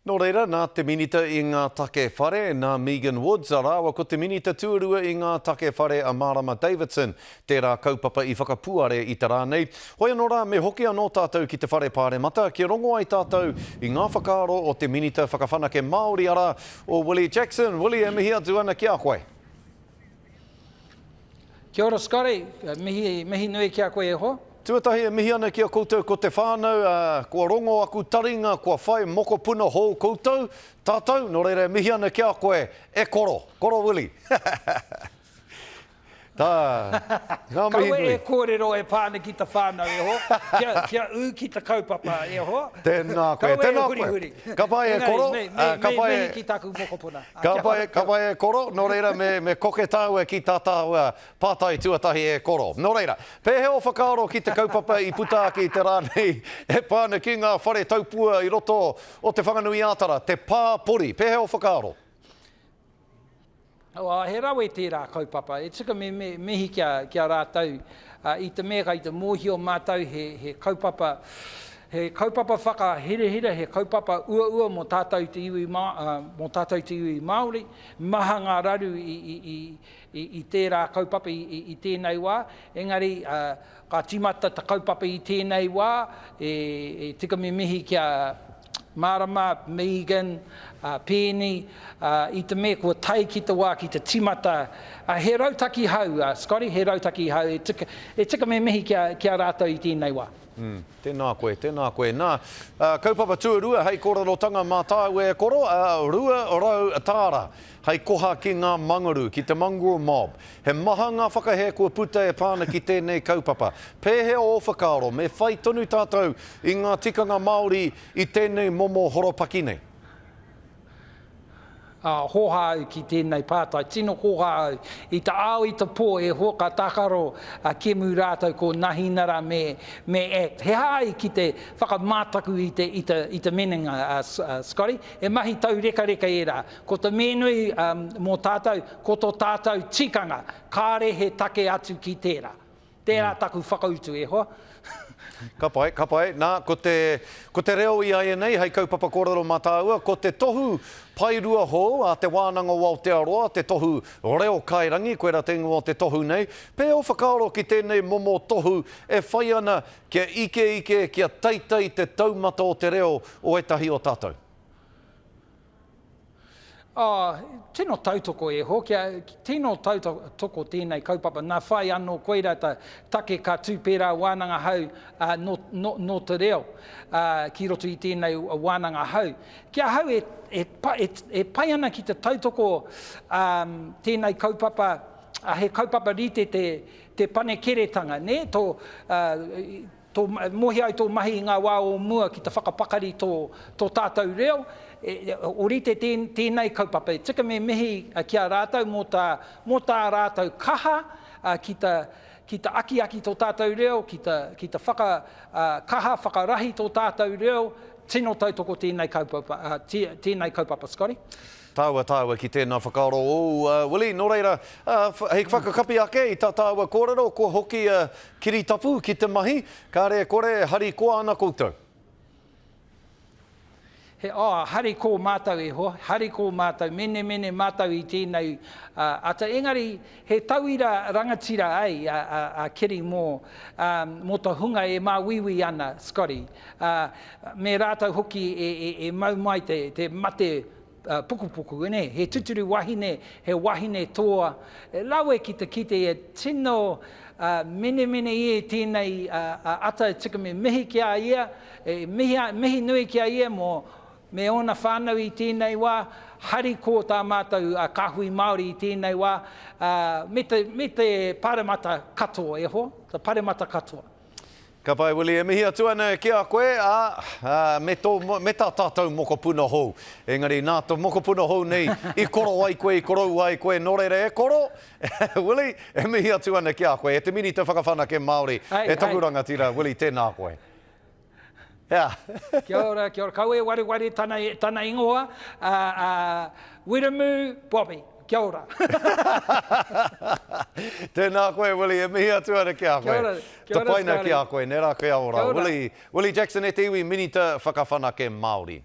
Nō reira, nā te Minita i ngā Take Whare, nā Megan Woods, rāua ko te Minita Tuarua i ngā Take Whare a Marama Davidson, tērā kaupapa i whakapuare i te rā nei. Hoi anō rā, me hoki anō tātou ki te Whare Pāremata kia rongo ai tātou i ngā whakaaro o te Minita Whakawhanake Māori, arā, o Willie Jackson. Willie, e mihi atu ana ki a koe. Kia ora Scotty, mihi, mihi nui ki a koe e hoa. Tuatahi e mihi ana ki a koutou ko te whānau, ā, kua rongo aku taringa, kua whai mokopuna hou koutou, tātou, nō reira e mihi ana ki a koe, e koro, koro Willie. Tā, ngā mihi Kaua nui. e kōrero e pā ana ki te whānau e hoa, kia, kia ū ki te kaupapa e hoa. Tēnā koe, Kaua e tēnā koe. hurihuri. Ka pai e Engari, koro, me, ā, me, ka me pai e. mihi ki taku mokopuna. Ka pai, ka pai e koro, nō reira me, me koke tāua ki tā tāua pātai tuatahi e koro. Nō reira, pēhea ō whakaaro ki te kaupapa i puta ake i te rā nei e pā ana ki ngā whare taupua i roto o Te Whanganui-ā-Tara, te pāpori, pēhea ō whakaaro? Oh, he rawe tērā kaupapa. E tika me, me mihi ki a, ki a rātou i te mea kai te mōhio mātou he, he kaupapa, he kaupapa whakahirahira, he kaupapa uaua mō tātou te iwi, mō tātou te iwi Māori. Maha ngā raru i, i, i, i, i tērā kaupapa i, i, i tēnei wā, engari ka tīmata te kaupapa i tēnei wā, e, e tika me mihi ki a, Marama, Megan, Peeni, i te mea kua tae ki te wā ki te timata, he rautaki hou, Scotty, he rautaki hou, e tika, e tika me mihi ki a, ki a rātou i tēnei wā. Mm, tēnā koe, tēnā koe. Nā, kaupapa tuarua hei kōrerotanga mā tāua e koro, 200 tāra hei koha ki ngā mangaru, ki te mongrel mob. He maha ngā whakahē kua puta e pā ana ki tēnei kaupapa. Pēhea ō whakaaro, me whai tonu tātou i ngā tikanga Māori i tēnei momo horopaki nei? Ā, hōhā au ki tēnei pātai, tino hōhā au. I te ao i te pō e hoa ka tākaro a Kemu rātou ko Nahinara me, me Act. He aha ai ki te whakamātaku i te, i te, i te menenga, a, a Scotty? He mahi taurekareka ērā. Ko te mea nui mō tātou, ko tō tātou tikanga, kāre he take atu ki tērā. Tērā taku whakautu, e hoa. Ka pai, ka pai. Nā, ko te, ko te reo iaianei hei kaupapa kōrero mā tāua, ko te tohu paerua hou a Te Wānanga o Aotearoa, te tohu reo kairangi, koirā te ingoa o te tohu nei. Pēhea ō whakaaro ki tēnei momo tohu e whai ana kia ikeike, kia teitei te taumata o te reo o ētahi o tātou? Oh, tino tautoko e hoa, kia tino tautoko tēnei kaupapa, nā whai anō koira ta take ka tū pērā wānanga hau nō, nō, nō te reo ki roto i tēnei wānanga hau. Ki ahau e, e, e, e pai ana ki te tautoko tēnei kaupapa, he kaupapa rite te, te panekeretanga, nē, tō, Tō, mōhio ai tō mahi i ngā wā o mua ki te whakapakari tō, tō tātou reo, e, orite tē, tēnei kaupapa. E tika me mihi ki a rātou mō tā, mō tā rātou kaha ki ta, ki ta akiaki tō tātou reo, ki ta, ki ta whaka, kaha, whakarahi tō tātou reo, tino tautoko tēnei kaupapa, tēnei kaupapa, Scotty. Tāua, tāua ki tēnā whakaaro ōu, Willie. Nō reira, hei whakakapi ake i tā tāua kōrero, kua hoki a Kiritapu ki te mahi, kāre e kore e harikoa ana koutou. He, oh, hariko mātou e hoa, hariko mātou, menemene mātou i tēnei ata. Engari, he tauira rangatira ai a, a, a Kiri mō, um, mō te hunga e māuiui ana, Scotty. Uh, me rātou hoki e, e, e mau mai te, te mate pukupuku, nē, he tuturu wahine, he wahine toa, rawe ki te kite ia, tino menemene ia i tēnei ata e tika me mihi ki a ia, e mihi, mihi nui ki a ia mō me ōna whānau i tēnei wā, hariko tā mātou kāhui Māori i tēnei wā, me te, me te paremata katoa, e hoa, te paremata katoa. Ka pai Willie, e mihi atu ana ki a koe, ā, ā, me tō, me tā tātou mokopuna hou. Engari nā tō mokopuna hou nei i koro ai koe, i koroua ai koe, nō reira e koro, Willie, e mihi atu ana ki a koe, e te Minita Whakawhanake Māori, Hei, e taku hei. rangatira, Willie, tēnā koe. Ea. Kia ora, kia ora. Kaua e wareware tana, tana ingoa, ā, ā, Wiremu Bobby. Kia ora. Tēnā koe Willie, e mihi atu ana ki a koe. Kia ora, kia ora Tapaina ki a Scotty. koe, nē rā, kia ora. Kia ora. Willie, Willie Jackson e te iwi Minita Whakawhanake Māori.